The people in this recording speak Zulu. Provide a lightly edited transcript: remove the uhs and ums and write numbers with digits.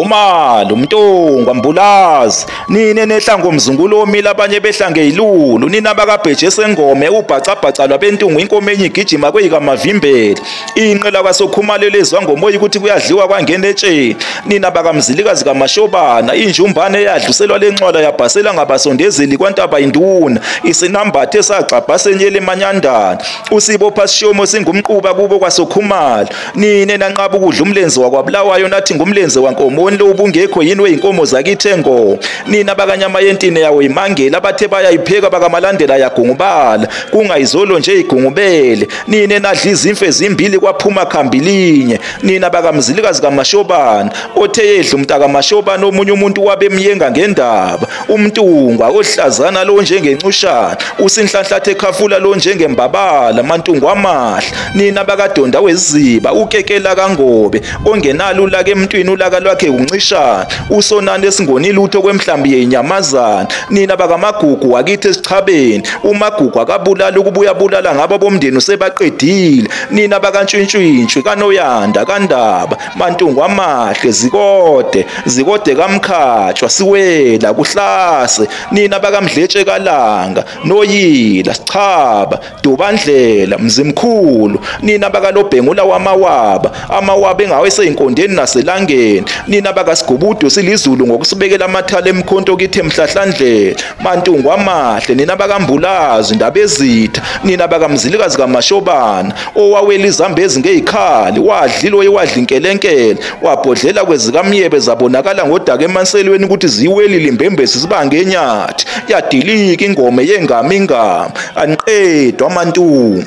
Khumalo, Mntungwa, Mbulazi, nina enehla ngomzungulo omile abanye behla ngeyilulu, nina abakabheje sengome ubhacabhaca lwabentungu inkomo enye igijima kweyikamavimbela, inqela kwaSokhumalo elezwa ngomoya ukuthi kuyadliwa kwangena etsheni, nina bakamzilikazi kaMashobana, injumbane eyadluselwa lenxwala yabhasela ngabasondezeli kwantaba induna, isinambathe esagxabha senyele emanyandana, usibopha sishomo singumquba kubo kwaSokhumalo, nina nanqaba ukudla umlenze wakwaBulawayo nathi ngumlenze wankomoni lo ubungekho yini weyinkomo zakithi engoma, nina bakanyama yentini yawo imangela abathe bayayipheka bakamalandela yagungubala kungayizolo nje igungubele, nina nadla izimfe ezimbili kwaphuma khambilinye, nina bakamzilikazi kaMashobana othe yedla umntaka Mashobana omunye umuntu wabemyenga ngendaba, uMntungwa ohlazana lo njengencushana, uSinhlanhlathe ekhafula lo njengembabala, Mantungwa amahle, nina bakadonda weziba ukekela kaNgobe ongenalo ulaka emntwini ulaka lwakhe uncishana, usonana esingonile lutho kwemhlambi yenyamazana, nina bakamagugu wakithi esichabeni, uMagugu akabulala ukubuya bulala ngabo bomndeni usebaqedile, nina bakantshintshintshi kaNoyanda kaNdaba, Mantungwa amahle, Zikode Zikode kaMkhatshwa, Siwela kuhlase, nina bakamdletshe kaLanga, Noyila, Sichaba, Dubandlela, Mzimkhulu, nina bakalobhengula wamawaba, amawaba engawe eseyinkondeni naselangeni, nina bakaSigubudu silizulu ngokusibekela amathala emkhonto kithi emhlahlandlela, Mantungwa amahle, nina bakambulazi Ndabezitha, nina bakamzilikazi kaMashobana owawela izambezi ngezikhali, wadlilo wadla inkelenkele, wabhodlela kwezikamyebe zabonakala ngodaka emanselweni ukuthi ziwelile imbembesi sibange enyathi, yadilika ingoma yengama ingama, aniqedwa aMantungwa.